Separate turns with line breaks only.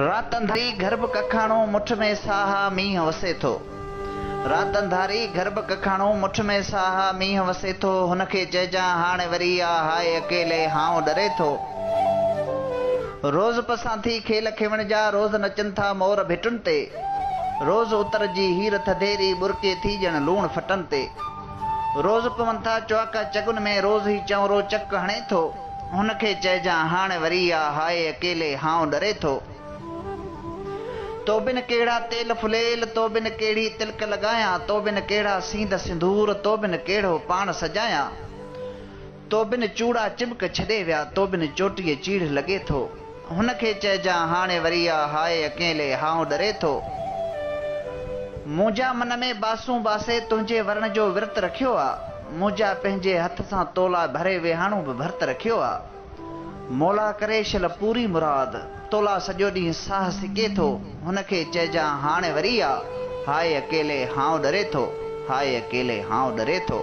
رات انڌاري گهر به ڪکاڻو مٺ ۾ ساها مينهن وسي ٿو. رات انڌاري گهر به ڪکاڻو مٺ ۾ ساها مينهن وسي ٿو. هن کي چئجان هاڻي وري آ هاء اڪيلي هانء ڏري ٿو. روز پسان ٿي کيل کيوڻ جا روز نچن ٿا مور ڀٽن تي. روز اتر جي هير ٿڌيري ٻرڪي ٿي ڄڻ لوڻ ڦٽن تي. روز پون ٿا چؤڪا چڳن ۾ روز هي چؤنرو چڪ هڻي ٿو. هن کي چئجان هاڻ وري آ هاء اڪيلي هانء ڏري ٿو. تو بن ڪهڙا تيل ڦليل، تو بن ڪهڙي تلڪ لڳايان، تو بن ڪهڙا سينڌ سنڌور، تو بن ڪهڙو پاڻ سجايان. تو بن چوڙا چٻڪ ڇڏي ويا، تو بن چوٽيء چيڙهه لڳي ٿو. هن کي چئجان هاڻي وري آ هاء اڪيلي هانء ڏري ٿو. منهنجا من ۾ باسون باسي تنهنجي ورڻ جو ورت رکيو آ. منهنجا پنهنجي هٿ سان تولا ڀري ويهاڻو به ڀرت رکيو آ. مولا ڪري شل پوري مراد، تولا سڄو ڏينهن ساهه سڪي ٿو. هن کي چئجان هاڻي وري آ، هاء اڪيلي هانء ڏري ٿو، هاء اڪيلي هانء ڏري ٿو.